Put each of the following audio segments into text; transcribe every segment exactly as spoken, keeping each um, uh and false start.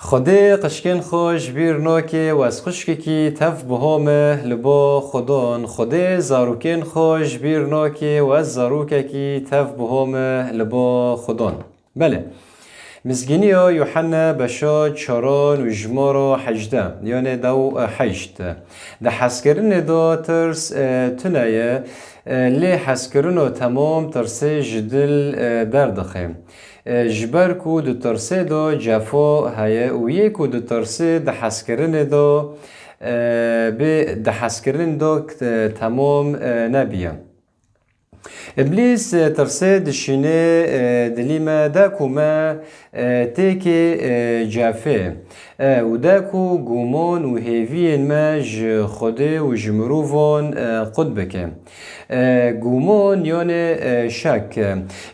Xwedê qişkên xwe ji bîr nake û ez qişkekî tev bihome li bo Xwedon. Xwedê zarokên xwe ji bîr nake û ez zarokekî tev bihome li bo Xwedon. Belê. Mizgîniya Yuhanna beşa çaran û jimara hejdeh, yanê dew heşt. Di hezkirinê de tirs, e, tune ye, e, lê hezkirina temam tirsê ji dil, e, derdixe. E, ji ber ku di tirsê de cefa heye û yê ku di tirsê di hezkirinê de, e, bê di hezkirin de, e, temam, e, nebiye. Îblîs, e, tirsê dişîne, e, dilî me de ku me, e, têkê, e, cefê, e, û de ku guman û hêviyên me ji Xwedê û ji mirovan, e, qut bike. E, guman yone, e, şek.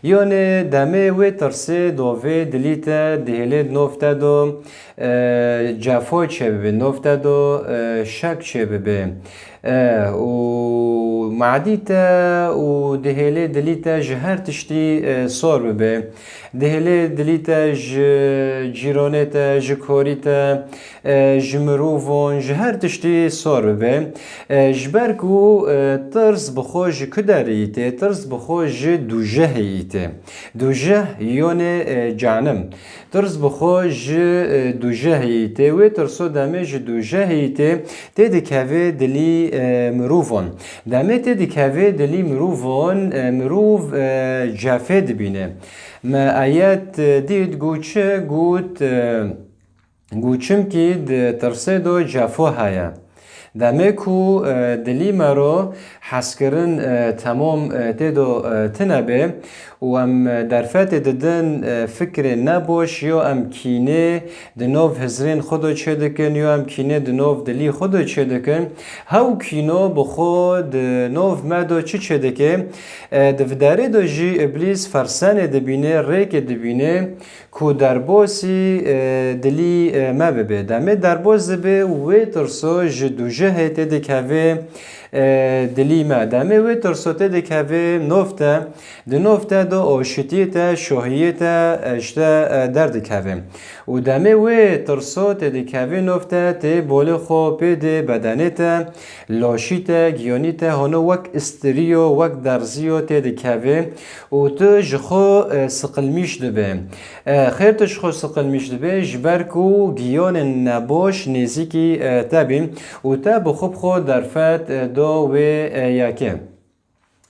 Yone demê wê tirsê dovê dilî te dihêlê di nov te do, e, cefa çêbibe, nov te do, e, şek çêbibe. E, û madî te û dihêlê dilî te ji her tiştî, e, sor bibe. Dihêlê dilî te ji cîranê te, ji korî te, e, ji mirovan, ji her tiştî sor bibe. E, ji ber ku, e, tirs bi xwe ji ku derê yî tê, tirs bi xwe ji dûjehê yî tê. Dûjeh yone, e, canim. Tirs bi xwe ji, e, dûjehê yî tê. Wê tirso demê ji dûjehê yî tê, tê dikeve dilî, e, mirovan. Demê tê dikeve dilî mirovan, e, mirov, e, cefê dibîne. Me ayet, e, dît, got çi? Got, e, got çimkî di tirsê de cefo heye. Demê ku, e, dilî me ro hezkirin, e, temam, e, tê do, e, tine be û em, e, derfetê didin, e, fikrê nebaş ya em kînê di nov hizrên xwe de çêdikin ya em kînê di nov dilî xwe de çêdikin. Hew kîno bi xwe di nov me de çi çêdike? E, di vidarê de jî Îblîs fersenê dibîne, rêkê dibîne ku derbasî, e, dilî, e, me bibe. Demê derbas dibe û wê tirso ji dûjehê tê dikeve, e, dilî me. Demê wê tirso tê dikeve nov te, di nov te de aşitiyê te, şahiyê te, e, ji te, e, derdikeve. Û demê wê tirso tê dikeve nov te, tê bolê xwe pê dê bedenê te, laşî te, giyanî te, hano wek îstiriyo, wek derziyo tê dikeve û tu ji xwe, e, siqilmîş dibe. E, xêr tu ji xwe siqilmîş dibe, ji ber ku giyanên nebaş nêzîkî, e, te bîn û te bi xwe bi xwe derfet, e, da wê, e, yekê.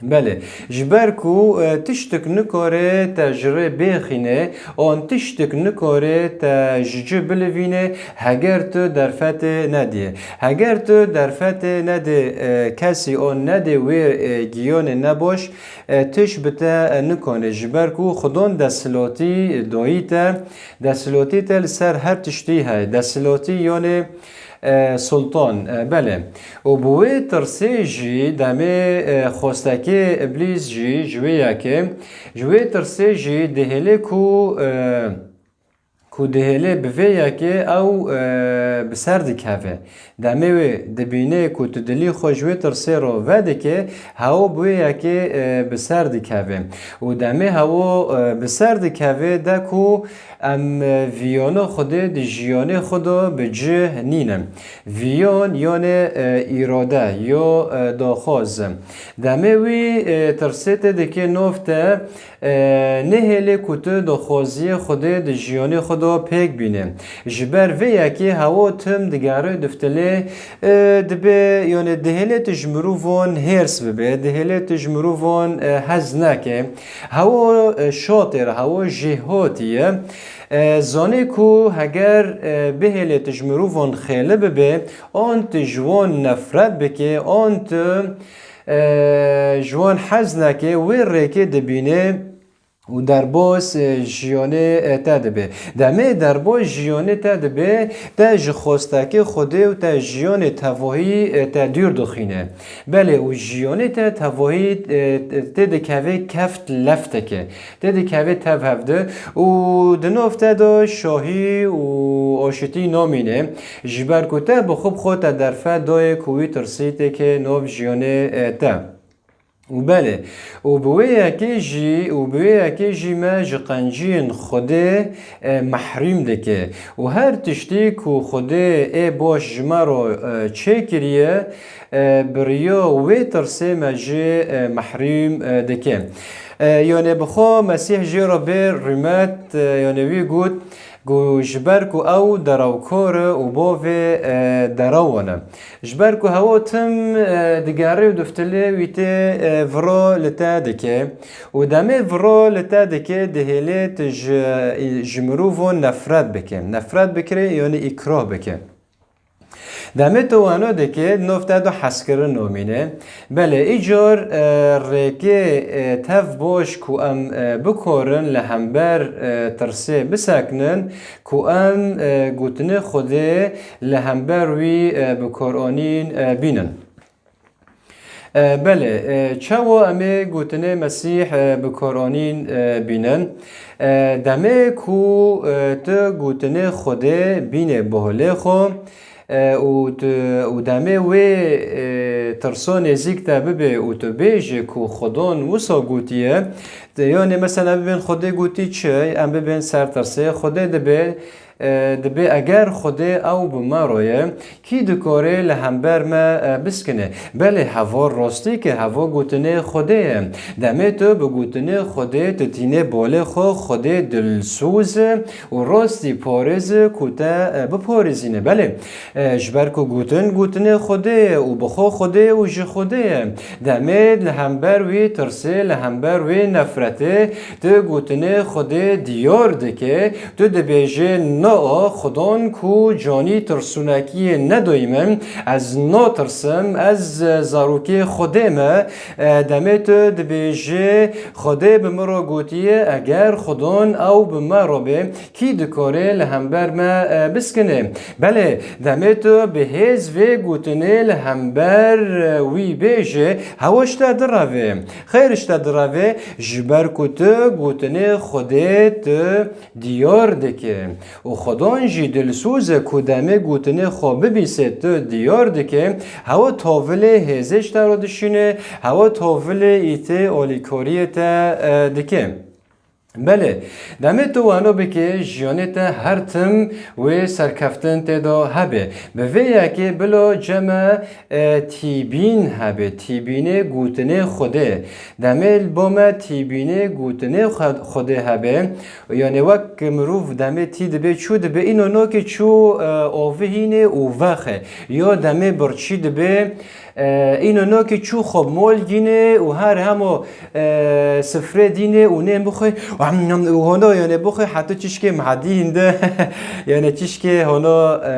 Belê, ji ber ku, e, tiştik nikare te ji rê bêxîne, an tiştik nikare te ji ci bilivîne, heger tu derfetê nedê. Heger tu derfetê nedê, e, kesî an nedê wê, e, giyanê nebaş, e, tişt bi te, e, nikane. Ji ber ku Xwedon desthilotî dayî te, desthilotî te li ser her tiştî heye. Desthilotî yonê, e, sultan, e, belê. Û bi wê tirsê jî demê, e, xwestekê Îblîs jî ji wê yekê, ji wê tirsê jî dihêlê ku, e, ku dihêlê bi vê yekê ew, e, bi ser dikeve. Demê wê dibîne ku tu dilî xwe ji wê tirsê re vedike, hewa bi wê yekê, e, bi ser dikeve. Û demê hewa, e, bi ser dikeve de ku em, e, viyana Xwedê di jiyanê xwe de bi cih nînin. Viyan yane, e, îrade, yo, e, daxwaz. Demê wî, e, tirsê te dike nov te, e, nehêlê ku tu daxwaziyê Xwedê di jiyanê xwe de pêk bîne. Ji ber vê yekê hewa tim digere diftilê, e, dibe, yani dihêlê tu ji mirovan hêrs bibe, dihêlê tu ji mirovan, e, hez neke. Hewa, e, şatê re, hewa jêhatî ye. E, zanê ku heger, e, bihêlê tu ji mirovan xêli bibe, an tu ji wan nefret bike, an tu, e, ji wan hez neke, wê rêkê dibîne û derbas, e, jiyanê, e, te dibe. Demê derbas jiyanê te dibe, te ji xwestekê Xwedê û te jiyanê tevahî, e, te dûr dixîne. Belê, û jiyanê te tevahî, e, tê dikeve keft lefteke. Tê dikeve tev hevdi û di nav te de şahî û aşitî namîne. Ji ber ku te bi xwe bi xwe te derfet dayê ku wî tirsî têke nav jiyanê, e, te. Belê. Û bi wê yekê jî, û bi wê yekê jî me ji qenciyên Xwedê, e, mehrûm dike. Û her tiştî ku Xwedê ê baş ji me re, e, çêkiriye, e, bi riya wê tirsê me jî, e, mehrûm, e, dike. E, yanê bi xwe Mesîh jê re bê rûmet, e, yanê wî got, ku ji ber ku ew derewkar e û bavê, e, derewan e. Ji ber ku hewa tim, e, digere û diftilê wî tê, e, viro li te dike û demê viro li te dike dihêlê tu ji, ji mirovan nefret bike. Nefret bikire, yanî îkrah bike. Demê tu wano dike, nov te do hezkirin nomîne. Belê, îcar, e, rêkê, e, tev baş ku em, e, bikorin li hember, e, tirsê biseknin, ku em, e, gotinê Xwedê li hember wî, e, bikoranîn, e, bînin. E, belê, e, çawa em ê gotinê Mesîh, e, bikoranîn, e, bînin? E, demê ku, e, tu gotinê Xwedê bînê bohlê xwe, e, û tu, û demê wê, e, tirso nêzîk te bibe û tu bêjê ku Xwedon wisa gotiye, te, yanê mesela bibên Xwedê gotî çi, em bibên ser tirsê Xwedê dibe, e, dibe eger Xwedê ew bi me re ye, kî dikare li hember me, e, biskine? Belê, heva rastî ke, heva gotinê Xwedê ye. Demê tu bi gotinê Xwedê tu tînê bolê xwe, Xwedê dilsoz e û rastî parêz e ku te, e, biparêzîne. Belê, e, ji ber ku gotin, gotinê Xwedê ye û bi xwe Xwedê û ji Xwedê ye. Demê li hember wî tirsê, li hember wî nefretê, tu gotinê Xwedê diyar dike, tu dibêjê, na, Xwedon ku canî tirsûnekiyê nedoyî min, ez natirsim, ez zarokê Xwedê me. E, demê tu dibêjê, Xwedê bi min re gotiye, eger Xwedon ew bi me re be, kî dikare li hember me, e, biskine? Belê, demê tu bi hêz vê gotinê li hember, e, wî bêje, hewa ji te direve. Xêr ji te direve, ji ber ku tu gotinê Xwedê tu diyar dike. Û Xwedon jî dilsoz e ku demê gotinê xwe bibîse tu diyar dike, hewa tavilê hêzê ji te re dişîne, hewa tavilê îtê alîkariyê te, e, dike. Belê, demê tu wano bike, jiyanê te her tim wê serkeftin tê de hebe. Bi vê yekê bila cem e, e, tîbîn hebe, tîbînê gotinê Xwedê. Demê li bo me tîbînê gotinê Xwe-, Xwedê hebe, yanê wek mirov demê tî dibe, çû dibe, îno nokê çû, e, avihînê û vexe. Ya demê birçî dibe, e, îno nokê çû xwe mol gîne û her hemo, e, sifrê dîne û nêm bixwe, û hona yanê bixwe, heta çişkê mehedî hinde, yanê çişkê hona, e,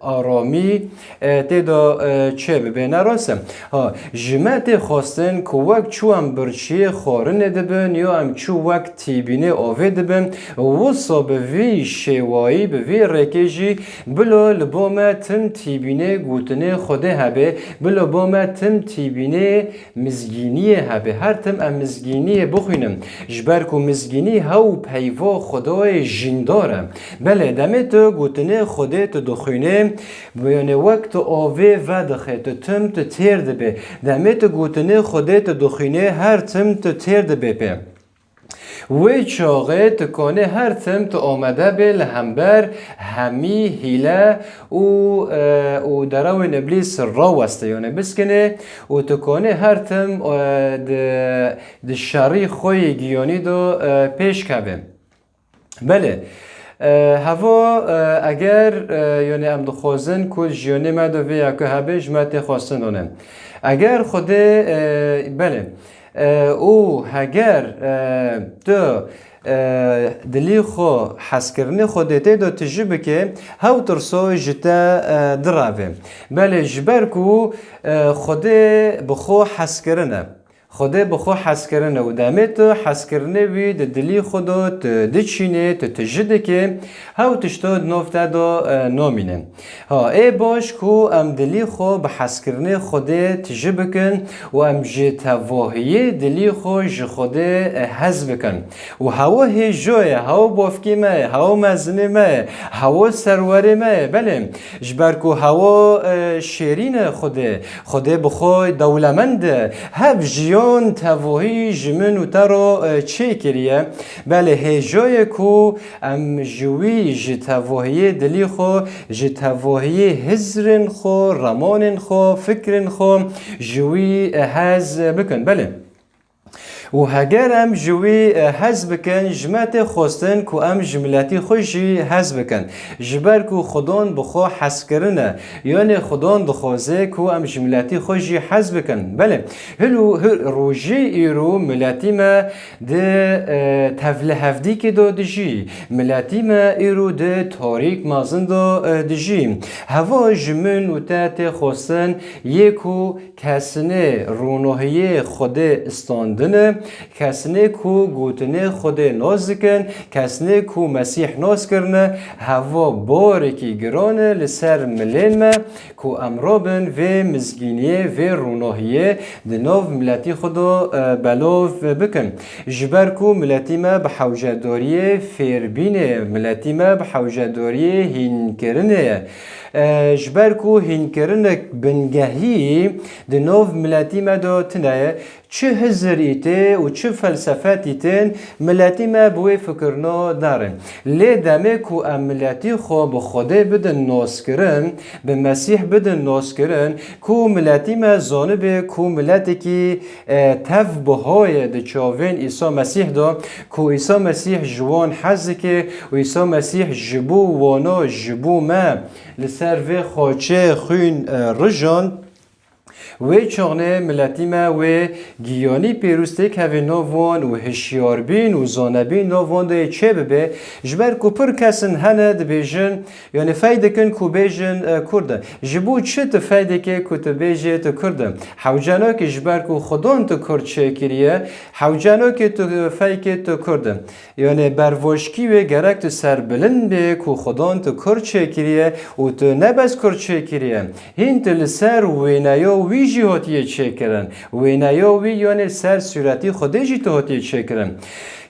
aramî, e, tê de, e, çê bibe. Ne rast e? Ha, ji me tê xwestin ku wek çû em birçiyê xwarinê dibin, ya em çû wek tîbînê avê dibin, wisa bi vî şêwayî, bi vî rêkê jî bilo li bo me tim tîbînê gotinê Xwedê hebe, bilo bo me tim tîbînê mizgîniyê hebe. Her tim em mizgîniyê bixwînin. Ji ber ku mizgînî hew peyva Xwedayê jîndar e. Belê, demê tu gotinê Xwedê tu dixwînê, yanê wek tu avê vedixe, tu tim tu têr dibe. Demê tu gotinê Xwedê tu dixwînê, her tim tu têr dibe pê. Wê çaxê tu kanê her tim tu amade bê li hember hemî hîle û, e, û derewên Îblîs raweste, yanê biskine û tu kanê her tim, e, di, di şerî xwe yê giyanî de, e, pêş keve. Belê. E, heva, e, eger, e, yanê em dixwazin ku jiyanê me de vê yekê hebe, ji me tê xwestin done. Eger Xwedê, e, belê. E, û heger, e, tu, e, dilî xwe hezkirinê Xwedê tê de tijî bike, hew tirso ji te, e, direve. Belê, ji ber ku, e, Xwedê bi xwe hezkirin e. Xwedê bi xwe hezkirin e û demê tu hezkirinê wî di dilî xwe de tu diçînê, tu tijî dike, hew tişto di nav te de, e, namîne. Ha, ê baş ku em dilî xwe bi hezkirinê Xwedê tijî bikin û em ji tevahiyê dilî xwe ji Xwedê, e, hez bikin. Û hewa hê jo ye, hewa bavkê me ye, hewa mezinê me ye, hewa serwerê me ye. Belê, ji ber ku hewa, e, şêrîn e Xwedê, Xwedê bi xwe dewlemend e. Hev jiyan Yan tevohî ji min û te re, e, çêkiriye. Belê, hêja ye ku em ji wî, ji tevohiyê dilî xwe, ji tevohiyê hizrên xwe, remanên xwe, fikrên xwe, ji wî, e, hez bikin. Belê. Û heger em ji wî, e, hez bikin, ji me tê xwestin ku em ji miletî xwe jî hez bikin. Ji ber ku Xudan bi xwe hez kirine. Yanê Xudan dixwaze ku em ji miletî xwe jî hez bikin. Belê, hil û hil rojê îro miletî me di, e, tevlihevdîkê de dijî. Miletî me îro di tarîk mezin de, e, dijî. Heva ji min û te tê xwestin yê ku kesnê ronahiyê Xwedê istandine, kesnê ku gotinê Xwedê nas dikin, kesnê ku Mesîh nas kirine, heva barekî giran e li ser milên me ku em rabin vê mizgîniyê, vê ronahiyê di nav miletî xwe de, e, belav bikin. Ji ber ku miletî me bi hewcedariyê fêrbînê ye, miletî me bi hewcedariyê hînkirinê ye. E, ji ber ku hînkirinek bingehî di nav miletî me de tune ye, çi hizir îtê û çi felsefet îtin, miletî me bi wê fikirna darin. Lê demê ku em miletî xwe bi Xwedê bidin naskirin, bi Mesîh bidin naskirin, ku miletî me zanibe ku miletekî, e, tev biha ye di çavên Îsa Mesîh de, ku Îsa Mesîh ji wan hez dike û Îsa Mesîh ji bo wana, ji bo me li ser vê xaçê xwîn, e, rijan. Wê çaxnê miletî me wê giyanî pêrûz têkeve nav wan û hişyarbîn û zanebîn nav wan de çêbibe, ji ber ku pir kesin hene dibêjin, yanî fey dikin ku bêjin, e, Kurd e. Ji bo çi tu fey dike ku tu bêjê tu Kurd e? Hewce nake ji ber ku Xudan tu Kurd çêkiriye, hewce nake tu fey ke tu Kurd e. Yanî bervoşkî wê gerek tu serbilind bê ku Xudan tu Kurd çêkiriye û tu ne bes Kurd çêkiriye. Hîn tu li ser wêneya wî jî hatiye çêkirin. Wêneya wî, yanî ser sûretî Xwedê jî tu hatiye çêkirin.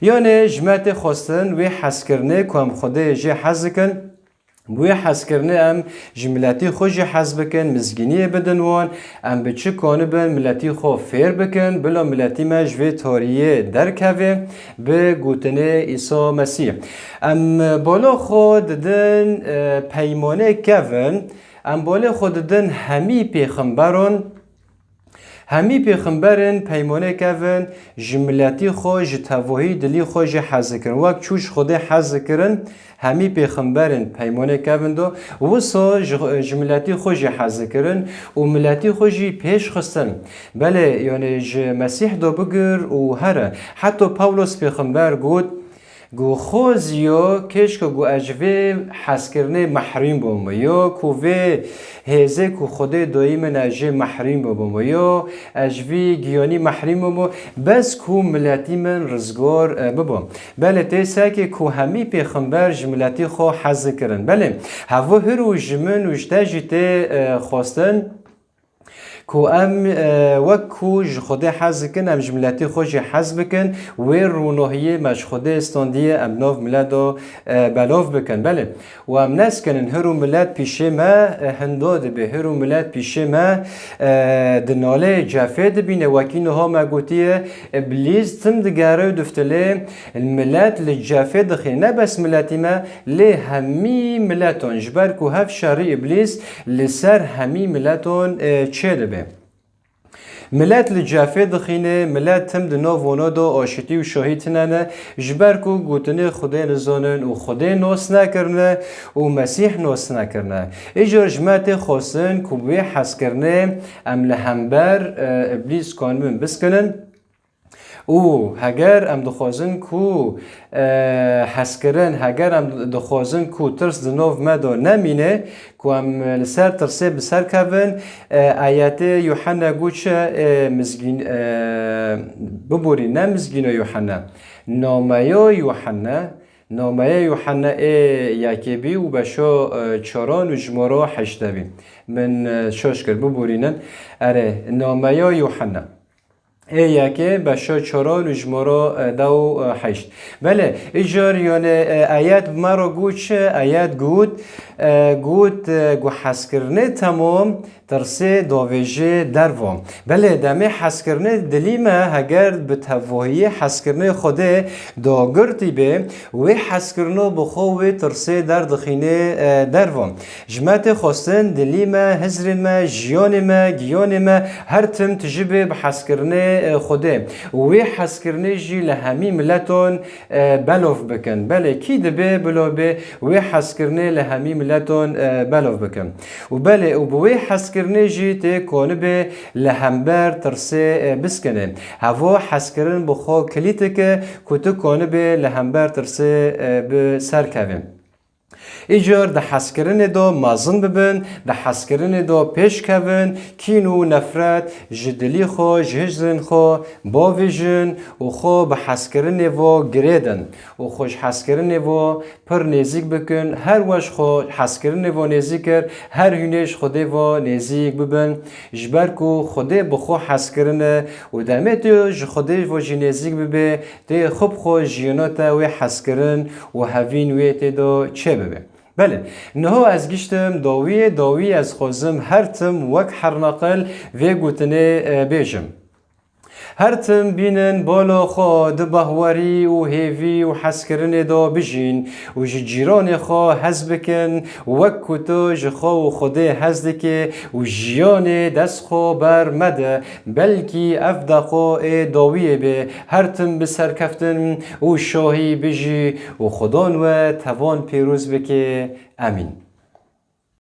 Yanî ji me tê xwestin wê hezkirinê ku em Xwedê jê hez dikin, bi wê hezkirinê em ji miletî xwe jî hez bikin, mizgîniyê bidin wan, em bi çi kanibin miletî xwe fêr bikin, bila miletî me ji vê tariyê derkeve bi gotinê Îsa Mesîh. Em bala xwe didin, e, peymanê kevin, em balê xwe didin hemî pêxemberan, hemî pêxemberin peymanê kevin ji miletî xwe, ji tevohî dilî xwe jî hez dikirin. Wek çû ji Xwedê hez dikirin, hemî pêxemberin peymanê kevin do, wisa ji, ji miletî xwe jî hez dikirin û miletî xwe jî pêş xistin. Belê, yanî ji Mesîh do bigir û here. Heta Pawlos pêxember got, Ku xwe ziyo, kêşka ku ez ji vê hezkirinê mehrûm bûm, yo ku vê hêzê ku Xwedê doyî min ez jê mehrûm bûbûm, yo ez ji vî giyanî mehrûm bûbû, bes ku miletî min rizgar, e, bibû. Belê tê sekê ku hemî pêxember ji miletî xwe hez dikirin. Belê, hevo hir û ji min û ji te jî tê, e, xwestin. Ku em, e, wek ku ji Xwedê hez dikin, em ji miletî xwe jî hez bikin, wê rûnohiyê me ji Xwedê standiye, em nav milet de, e, belav bikin. Belê, û em neskinin hir û milet pîşê me, e, hindo dibe, hir û milet pîşê me, e, di nalê cefê dibîne, wekî niha me gotiye, Îblîs tim digere û diftilê, Milet li cefê dixî, ne bes miletî me, lê hemî mileton, ji ber ku hev şerî Îblîs li ser hemî mileton, e, çêdibe. Milet li cefê dixîne, milet tim di nav wana de aşitî û şahî tine ne, ji ber ku gotinê Xwedê nizanin û Xwedê nas nekirine û Mesîh nas nekirine. Îcar ji me tê xwestin ku bi wê hezkirinê em li hember, e, Îblîs kanibin biskinin. Û heger em dixwazin ku, e, hezkirin, heger em dixwazin ku tirs di nav me de nemîne, ku em li ser tirsê bi ser kevin, e, ayetê Yuhanna got çi, e, mizgîn, e, biborî, ne mizgîna Yuhanna. Nameya Yuhanna, nameya Yuhanna ê yekê bî û beşa, e, çaran û jimara heştê bî. Min, e, şaş kir, biborînin. Erê, nameya Yuhanna. ê yekê beşa çaran û jimara, e, da û, e, heşt. Belê, îcar yani, e, ayet bi me re got çi? Ayet got, e, got, e, ku hezkirinê temam tirsê davêjê derva. Belê, demê hezkirinê dilî me heger bi tevahiyê hezkirinê Xwedê dagirtî bê, wê hezkirino bi xwe wê tirsê derdixînê, e, derva. Ji me tê xwestin dilî me, hizrên me, jiyanê me, giyanê me her tim tijî bê bi hezkirinê, e, Xwedê. Û wê hezkirinê jî li hemî miletan, e, belov bikin. Belê, kî dibê bilo bê wê hezkirinê li hemî miletan, e, belov bikin. Û belê, û bi wê hezkirinê jî tê konibê li hember tirsê, e, biskine. Hevo hezkirin bi xwe kilîtik e ku tu konibê li hember tirsê, e, bi ser kevin. Îcar di hezkirinê de mezin bibin, di hezkirinê de pêş kevin, kîn û nefret ji dilî xwe, ji hizrên xwe bavêjin û xwe bi hezkirinê ve girêdin û xwe ji hezkirinê ve pir nêzîk bikin. Her weş xwe hezkirinê ve nêzîk kir, her hûnê ji Xwedê ve nêzîk bibin. Ji ber ku Xwedê bi xwe hezkirin e û demê tu ji Xwedê ve jî nêzîk bibê, tê xwe bi xwe jiyana te wê hezkirin û hevîn wê tê de çêbibe. Belê, niho ez giştim dawiyê, dawî ez xwezim her tim wek herneqil vê gotinê, e, bêjim. Her tim bînin bala xwe di bahwerî û hêvî û hezkirinê de bijîn û ji cîranê xwe hez bikin, wek ku tu ji xwe û Xwedê hez dikê û jiyanê dest xwe ber mede. Belkî ev deqa ê dawiyê be, her tim bi serkeftin û şahî bijî û Xudan we tevan pîroz bike. Emîn.